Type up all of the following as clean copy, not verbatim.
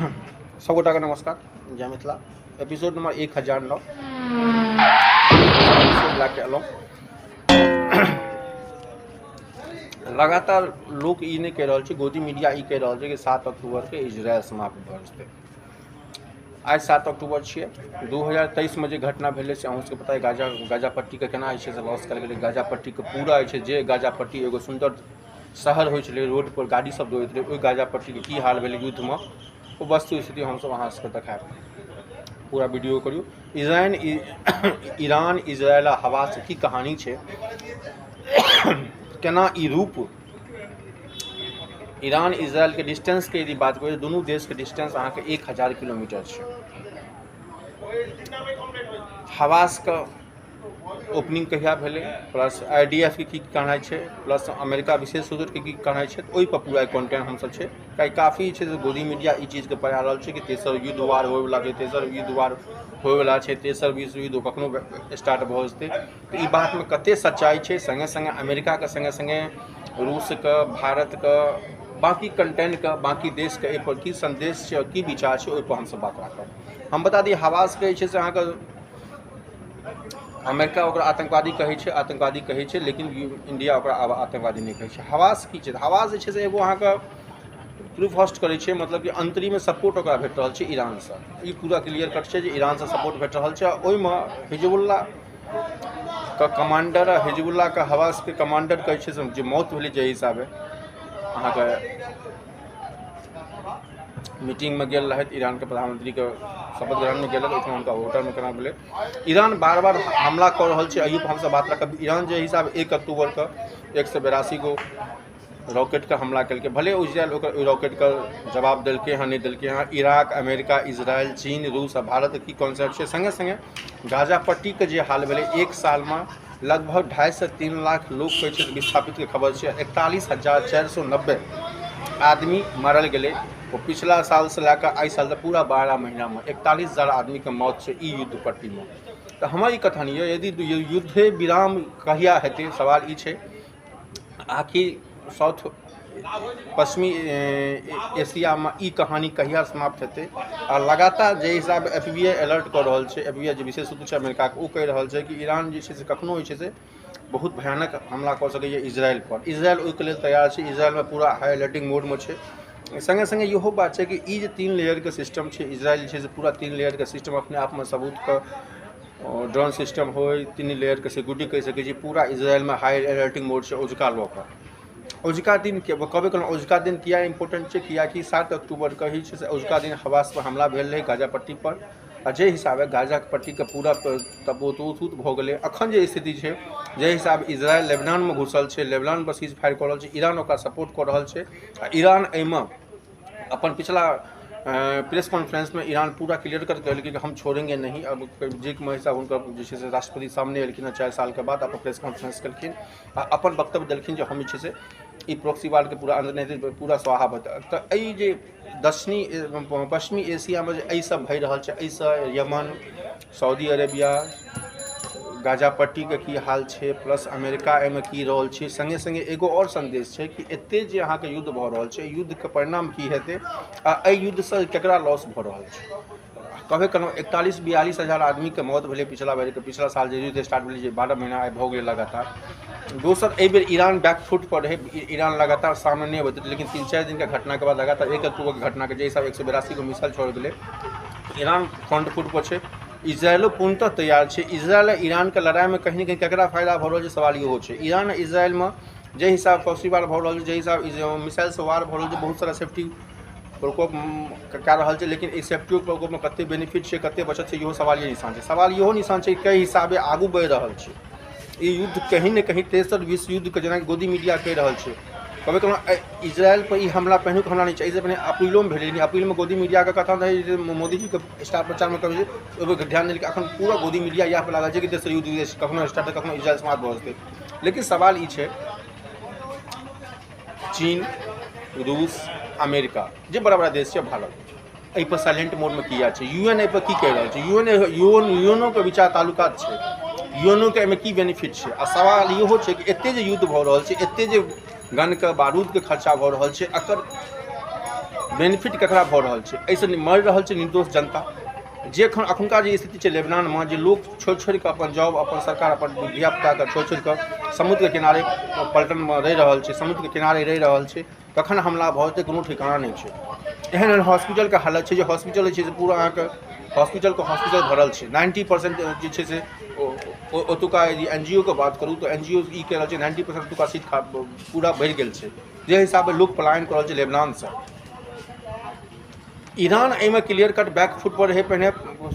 सबगोटाके नमस्कार, जय Mithila. Episode number 1009 लए के एलहुँ। लगातार लोक ई नहि कहि रहल छै, गोदी मीडिया ई कहि रहल छै कि 7 अक्टूबरके इजरायल समाप्त भऽ जेतै। आइ 7 अक्टूबर छियै, 2023 मे जे घटना भेलै से अहूँ सबके पता अइ। गाजा पट्टीके केना जे छै से लॉस कयल गेलै। गाजा पट्टीके पूरा जे छै, जे गाजा पट्टी एगो सुन्दर शहर होइ छलै, रोड पर गाड़ी सब दौड़ैत रहै, ओहि गाजा पट्टीके की हाल भेलै युद्धमे, ओ वस्तु स्थिति हमसब अहाँ सबके देखायब। पूरा वीडियो करियौ। ईरान इजरायल आ हवासके की कहानी छै, केना ई रूप ईरान इजरायलके डिस्टेंसके यदि बात करी, दुनू देशके डिस्टेंस अहाँके 1000 किलोमीटर छै। हवासके ओपनिंग कहिया भेलै, प्लस I D F के की कहनाइ छै, प्लस अमेरिका विशेष सूत्रके की कहनाइ छै, तऽ ओहिपर पूरा कॉन्टेंट हमसब छै। काहे काफी छै से गोदी मीडिया ई चीजके पढ़ा रहल छै कि तेसर युद्ध वार होइवला छै, तेसर युद्ध वार होइवला छै, तेसर विश्व युद्ध कखनो स्टार्ट भऽ जेतै। तऽ ई बातमे कते सच्चाइ छै? सङ्गे सङ्गे अमेरिकाके सङ्गे सङ्गे रूसके, भारतके, बाँकी कंटेंटके, बाँकी देशके एहिपर की सन्देश छै आओर की विचार छै, ओहिपर हमसब बात राखब। हम बता दी, हवासके जे छै से अहाँके अमेरिका ओकरा आतंकवादी कहै छै, आतंकवादी कहै छै, लेकिन इंडिया ओकरा आब आतंकवादी नहि कहै छै। हवास की छै? हवास जे छै से एगो अहाँके प्रूफ होस्ट करै छै, मतलब कि अंतरीमे सपोर्ट ओकरा भेट रहल छै ईरानसँ। ई पूरा क्लियर कट छै जे ईरानसँ सपोर्ट भेट रहल छै। ओहिमे हिजबुल्ला के कमांडर आ हिजबुल्लाके हवासके कमांडर कहै छै जे मौत भेलै, जाहि हिसाबे अहाँके मीटिंगमे गेल रहथि, ईरानके प्रधानमंत्रीके शपथ ग्रहणमे गेल रहथि, ओहिठाम हुनका होटलमे केना भेलै। ईरान बार बार हमला कऽ रहल छै। अहियो पर हमसब बात राखब। ईरान जे हिसाब 1 अक्टूबरके 182 गो रॉकेटके हमला केलकै, भले इजरायल ओकर ओहि रॉकेटके जवाब देलकै हँ, नहि देलकै हँ। इराक, अमेरिका, इजरायल, चीन, रूस आ भारतके की कॉन्सेप्ट छै? सङ्गे सङ्गे गाजा पट्टीके जे हाल भेलै, 1 सालमे लगभग 2.5 से 3 लाख लोक कहै छै विस्थापितके खबर छै। 41,490 आदमी मारल गेलै। ओ पिछला सालसँ लए कऽ एहि साल तक पूरा 12 महीनामे 41,000 आदमीके मौत छै ई युद्ध पट्टीमे। तऽ हमर ई कथन यऽ, यदि युद्धे विराम कहिया हेतै, सवाल ई छै। आखिर साउथ पश्चिमी एशियामे ई कहानी कहिया समाप्त हेतै? आ लगातार जे हिसाब एफ बी I alert कऽ रहल छै, एफ बी I जे विशेष सूत्र छै अमेरिकाके, ओ कहि रहल छै कि ईरान जे छै से कखनो जे छै से बहुत भयानक हमला कऽ सकैए इजरायल पर। इजरायल ओहिके लेल तैयार छै, इजरायलमे पूरा हाई अलर्टिंग मोडमे छै। सङ्गे सङ्गे इहो बात छै कि ई जे 3 लेयरके सिस्टम छै, इजरायल जे छै से पूरा 3 लेयरके सिस्टम अपने आपमे सबूतके ड्रोन सिस्टम होइ, 3 लेयरके सिक्योरिटी कहि सकै छी। पूरा इजरायलमे हाई अलर्टिंग मोड छै। औजुका लऽ कऽ औजुका दिन के कहबे केलहुँ, औजुका दिन किया इम्पोर्टेंट छै? कियाकि 7 अक्टूबरके ही छै से औजुका दिन हवास पर हमला भेल रहै गाजा पट्टी पर, आ जे हिसाबे गाजा पट्टीके पूरा तबोतूत भऽ गेलै। अखन जे स्थिति छै, जे हिसाब इजरायल लेबनानमे घुसल छै, लेबनान पर सीज फायर कऽ रहल छै, ईरान ओकरा सपोर्ट कऽ रहल छै। आ ईरान एहिमे अपन पिछला प्रेस कॉन्फ्रेंसमे ईरान पूरा क्लियर कर कहलकै कि हम छोड़ेंगे नहीं। अब जे हिसाब हुनकर जे छै से राष्ट्रपति सामने एलखिन हँ 4 सालके बाद, अपन प्रेस कॉन्फ्रेंस केलखिन आ अपन वक्तव्य देलखिन जे हम जे छै से ई प्रोक्सी वारके पूरा अन्त नहि हेतै, पूरा स्वाहा हेतै। तऽ एहि जे दक्षिणी पश्चिमी एशियामे जे एहि सब भए रहल छै, एहिसँ यमन, सऊदी अरेबिया, गाजा पट्टीके की हाल छै, प्लस अमेरिका एहिमे की रोल छै। सङ्गे सङ्गे एगो आओर सन्देश छै कि एते जे अहाँके युद्ध भऽ रहल छै, युद्धके परिणाम की हेतै आ एहि युद्धसँ केकरा लॉस भऽ रहल छै? कहबे केलहुँ, 41-42 हजार आदमीके मौत भेलै पिछला बेरके, पिछला साल जे युद्ध स्टार्ट भेलै, जे 12 महीना आइ भऽ गेलै लगातार। दोसर, एहिबेर ईरान बैकफुट पर रहै, ईरान लगातार सामने नहि अबैत रहै, लेकिन 3-4 दिनके घटनाके बाद लगातार 1 अक्टूबरके घटनाके जे हिसाब 182 गो मिसाइल छोड़ल गेलै, ईरान फ्रंट फुट पर छै। इजरायलो पूर्णतः तैयार छै। इजरायल आ ईरानके लड़ाइमे कहीं ने कहीं ककरा फायदा भऽ रहल छै, सवाल इहो छै। ईरान आ इजरायलमे जाहि हिसाब प्रॉक्सी वार भऽ रहल छै, जाहि हिसाब मिसाइलसँ वार भऽ रहल छै, बहुत सारा सेफ्टी प्रकोप कए रहल छै, लेकिन एहि सेफ्टियो प्रकोपमे कते बेनिफिट छै, कते बचत छै, इहो सवालिये निशान छै। सवाल इहो निशान छै कई हिसाबे आगू बढ़ि रहल छै ई युद्ध। कहीं ने कहीं तेसर विश्व युद्धके जेनाकि गोदी मीडिया कहि रहल छै, कहबे केलहुँ, इजरायल पर ई हमला पहिलुक हमला नहि छै, एहिसँ पहिने अप्रीलोमे भेलै, लेकिन अप्रीलमे गोदी मीडियाके कथन रहै जे मोदीजीके स्टार प्रचारमे कहै छै, ओहिपर ध्यान देलकै। अखन पूरा गोदी मीडिया इएह पर लागल छै कि तेसर युद्ध कखनो स्टार्ट, कखनो इजरायल समाप्त भऽ जेतै। लेकिन सवाल ई छै, चीन, रूस, अमेरिका जे बड़ा बड़ा देश छै, भारत एहिपर साइलेंट मोडमे किया छै? यू एन एहिपर की कहि रहल छै? यू एन यूएनओके विचार ताल्लुकात छै, यूएनओके एहिमे की बेनिफिट छै? आ सवाल इहो छै कि एते जे युद्ध भऽ रहल छै, एते जे गनके बारूदके खर्चा भऽ रहल छै, एकर बेनिफिट ककरा भऽ रहल छै? एहिसँ मरि रहल छै निर्दोष जनता। जे एखन एखुनका जे स्थिति छै लेबनानमे, जे लोक छोड़ि छोड़ि कऽ अपन जॉब, अपन सरकार, अपन धियापुताके छोड़ि छोड़ि कऽ समुद्रके किनारे पलटनमे रहि रहल छै, समुद्रके किनारे रहि रहल छै, कखन हमला भऽ जेतै कोनो ठिकाना नहि छै। एहन एहन हॉस्पिटलके हालत छै जे हॉस्पिटल जे छै से पूरा अहाँके हॉस्पिटलके हॉस्पिटल भरल छै। 90% जे छै से ओतुका यदि एन जी ओ के बात करू तऽ एन जी ओ ई कहि रहल छै, 90% ओतुका सीट पूरा भरि गेल छै, जे हिसाबे लोक पलायन कऽ रहल छै लेबनानसँ। ईरान एहिमे क्लियर कट बैक फुट पर रहै पहिने,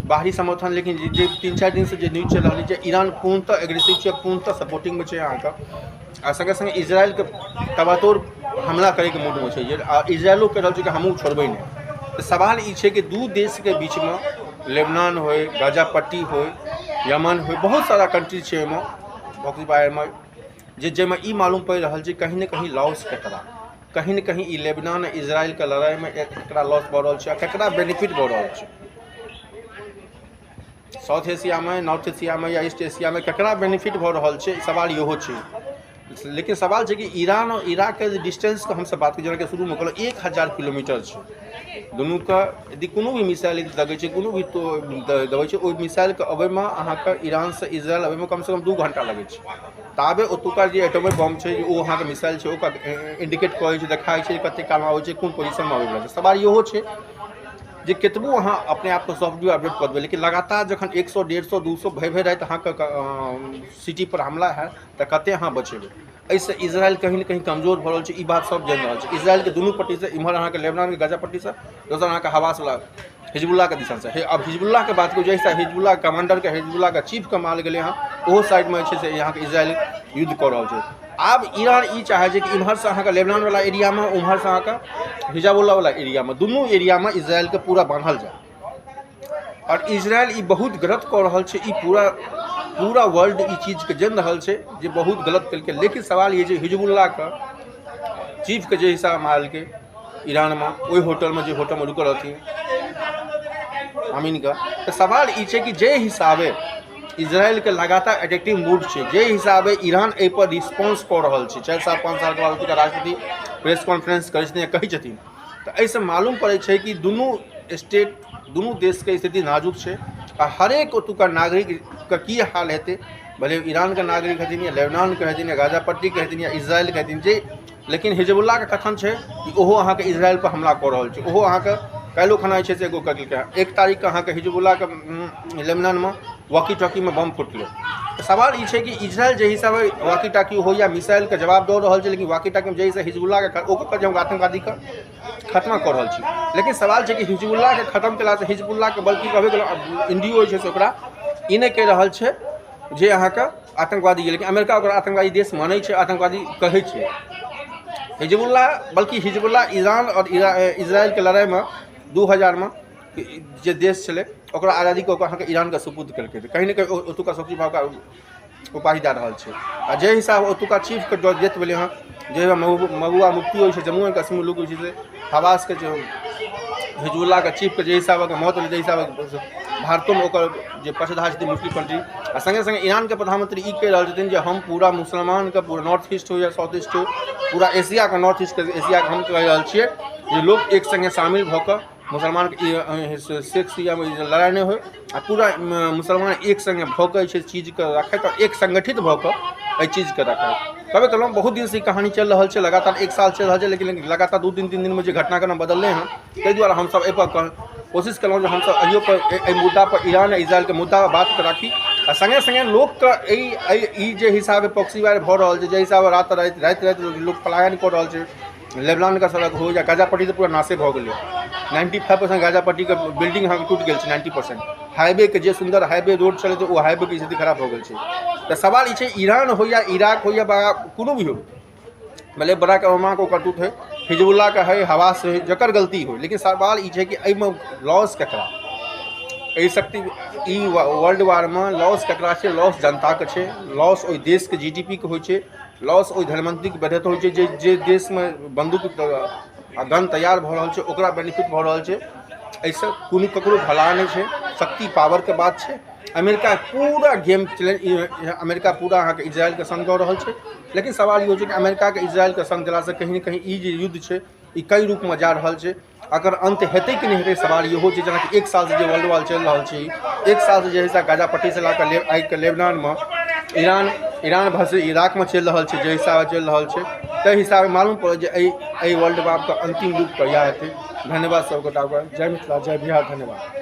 बाहरी समर्थन, लेकिन जे 3-4 दिनसँ जे न्यूज चलि रहल छै, ईरान पूर्णतः एग्रेसिव छै, पूर्णतः सपोर्टिंगमे छै अहाँके, आ सङ्गे सङ्गे इजरायलके ताबड़तोड़ हमला करैके मूडमे छै जे, आ इजरायलो कहि रहल छै कि हमहूँ छोड़बै नहि। तऽ सवाल ई छै कि दू देशके बीचमे, लेबनान होइ, गाजा पट्टी होइ, यमन होइ, बहुत सारा कंट्री छै ओहिमे ऑक्यूपायरमे, जे जाहिमे ई मालूम पड़ि रहल छै कहीं ने कहीं लॉस ककरा, कहीं ने कहीं ई लेबनान इजरायलके लड़ाइमे ककरा लॉस भऽ रहल छै आ ककरा बेनिफिट भऽ रहल छै? साउथ एशियामे, नॉर्थ एशियामे या ईस्ट एशियामे ककरा बेनिफिट भऽ रहल छै, सवाल इहो छै। लेकिन सवाल छै कि ईरान आओर इराकके जे डिस्टेंसके हमसब बात करी, जेनाकि शुरूमे कहलहुँ, 1000 किलोमीटर छै दुनूके। यदि कोनो भी मिसाइल यदि लगै छै, कोनो भी तो दबै छै, ओहि मिसाइलके अबैमे अहाँके ईरानसँ इजरायल अबैमे कमसँ कम 2 घंटा लगै छै। ताबे ओतुका जे एटॉमिक बम छै, ओ अहाँके मिसाइल छै, ओकर इंडिकेट करै छै, देखाइ छै कतेक कालमे अबै छै, कोन पोजिशनमे अबै छै। सवाल इहो छै जे कतबो अहाँ अपने आपके सॉफ्टवेयर अपडेट कऽ देबै, लेकिन लगातार जखन 100, 150, 200 भरि भरि राति अहाँके सिटी पर हमला हैत तऽ कतेक अहाँ बचेबै? एहिसँ इजरायल कहीं ने कहीं कमजोर भऽ रहल छै, ई बात सब जानि रहल छै। इजरायलके दुनू पट्टीसँ, इम्हर अहाँके लेबनानके गाजा पट्टीसँ, दोसर अहाँके हवासवला हिजबुल्लाहके दिशासँ हे। अब हिजबुल्लाहके बात करू, जैसे हिजबुल्लाह कमांडरके, हिजबुल्लाहके चीफके मारल गेलै हँ, ओहो साइडमे जे छै से अहाँके इजरायल युद्ध कऽ रहल छै। आब ईरान ई चाहै छै कि इम्हरसँ अहाँके लेबनानवला एरियामे, उम्हरसँ अहाँके हिजबुल्लाहवला एरियामे, दुनू एरियामे इजरायलके पूरा बान्हल जाय। आओर इजरायल ई बहुत गलत कऽ रहल छै। ई पूरा पूरा वर्ल्ड ई चीजके जानि रहल छै जे बहुत गलत केलकै। लेकिन सवाल ई छै, हिजबुल्लाहके चीफके जे हिसाब मारलकै ईरानमे, ओहि होटलमे, जे होटलमे रुकल रहथिन अमीनके, तऽ सवाल ई छै कि जे हिसाबे इजरायलके लगातार एडिक्टिव मूड छै, जे हिसाबे ईरान एहिपर रिस्पॉन्स कऽ रहल छै, 4 साल 5 सालके बाद ओतुका राष्ट्रपति प्रेस कॉन्फ्रेंस करै छथिन या कहै छथिन, तऽ एहिसँ मालूम पड़ै छै कि दुनू स्टेट, दुनू देशके स्थिति नाजुक छै। आ हरेक ओतुका नागरिकके की हाल हेतै, भले ईरानके नागरिक हेथिन या लेबनानके हेथिन या गाजा पट्टीके हेथिन या इजरायलके हेथिन जे। लेकिन हिजबुल्लाहके कथन छै कि ओहो अहाँके इजरायल पर हमला कऽ रहल छै। ओहो अहाँके काल्हिओ खना जे छै से एगो केलकै। 1 तारीखके अहाँके हिजबुल्लाहके लेबनानमे वॉकी टॉकीमे बम फुटलै। सवाल ई छै कि इजरायल जे हिसाबे वॉकी टॉकी हो या मिसाइलके जवाब दऽ रहल छै, लेकिन वॉकी टॉकीमे जे हिसाब हिजबुल्लाहके, ओकर कहै छै हम आतंकवादीके खत्म कऽ रहल छी। लेकिन सवाल छै कि हिजबुल्लाहके खत्म केलासँ हिजबुल्लाहके, बल्कि कहबे केलहुँ, इंडियो जे छै से ओकरा ई नहि कहि रहल छै जे अहाँके आतंकवादी, लेकिन अमेरिका ओकरा आतंकवादी देश मानै छै, आतंकवादी कहै छै हिजबुल्लाह। बल्कि हिजबुल्लाह ईरान आओर इजरायलके लड़ाइमे 2000मे जे देश छलै, ओकरा आजादी कऽ कऽ अहाँके ईरानके सुपुर्द केलकै। तऽ कहीं ने कहीं ओतुका शक्ति भावका उपाधि दए रहल छै। आ जे हिसाब ओतुका चीफके डेथ भेलै हँ, जे महबूबा मुफ्ती होइ छै, जम्मू एंड कश्मीर लोक जे छै से हवासके जे हिजबुल्लाहके चीफके जे हिसाबक मौत भेलै, जे हिसाबक भारतोमे ओकर जे पक्षधर छथिन मुस्लिम कंट्री, आ सङ्गे सङ्गे ईरानके प्रधानमंत्री ई कहि रहल छथिन जे हम पूरा मुसलमानके, पूरा नॉर्थ ईस्ट हो या साउथ ईस्ट हो, पूरा एशियाके, नॉर्थ ईस्ट एशियाके हम कहि रहल छियै जे लोक एक सङ्गे शामिल भऽ कऽ मुसलमानके सेक्स या लड़ाइ नहि होइ आ पूरा मुसलमान एक सङ्गे भऽ कऽ जे छै चीजके रखैत आओर एक संगठित भऽ कऽ एहि चीजके रखैत। कहबे केलहुँ, बहुत दिनसँ ई कहानी चलि रहल छै, लगातार एक साल चलि रहल छै। लेकिन लगातार 2 दिन 3 दिनमे जे घटनाक्रम बदललै हँ, ताहि दुआरे हमसभ एहिपर कोशिश केलहुँ जे हमसभ अहियो पर, एहि मुद्दा पर, ईरान आ इजरायलके मुद्दा पर बात राखी। आ सङ्गे सङ्गे लोकके एहि एहि ई जे हिसाबे प्रॉक्सी वार भऽ रहल छै, जे हिसाबे राति राति राति राति लोक पलायन कऽ रहल छै, लेबनानके सड़क हो या गाजा पट्टी, तऽ पूरा नाशे भऽ गेलै। 95% गाजा पट्टीके बिल्डिंग अहाँके टूटि गेल छै। 90% हाईवेके, जे सुन्दर हाईवे रोड छलै, तऽ ओ हाईवेके स्थिति खराब भऽ गेल छै। तऽ सवाल ई छै, ईरान हो या इराक हो या कोनो भी हो, भले बराक ओबामा के करतूत है, हिजबुल्लाहके है, हवास है, जकर गलती हो, लेकिन सवाल ई छै कि एहिमे लॉस ककरा? एहि शक्ति ई वर्ल्ड वारमे लॉस ककरा छै? लॉस जनताके छै, लॉस ओहि देशके जीडीपीके होइ छै, लॉस ओहि धनमन्त्रीके बढ़ैत होइ छै। जे जे देशमे बन्दूक आ गन तैयार भऽ रहल छै, ओकरा बेनिफिट भऽ रहल छै। एहिसँ कोनो ककरो भला नहि छै। शक्ति पावरके बात छै। अमेरिका पूरा गेम, अमेरिका पूरा अहाँके इजरायलके सङ्ग दऽ रहल छै। लेकिन सवाल ई होइ छै कि अमेरिकाके इजरायलके सङ्ग देलासँ कहीं ने कहीं ई जे युद्ध छै, ई कई रूपमे जा रहल छै। एकर अन्त हेतै कि नहि हेतै, सवाल इहो छै। जेनाकि एक सालसँ जे वर्ल्ड वॉर चलि रहल छै, एक सालसँ जे हिसाब गाजा पट्टीसँ लऽ कऽ आगिके लेबनानमे, ईरान ईरान भर्सेज इराकमे चलि रहल छै, जे हिसाबे चलि रहल छै, ताहि हिसाबे मालूम पड़ल जे एहि एहि वर्ल्ड वारके अन्तिम रूप कहिया हेतै। धन्यवाद सब गोटाके। जय मिथिला, जय बिहार, धन्यवाद।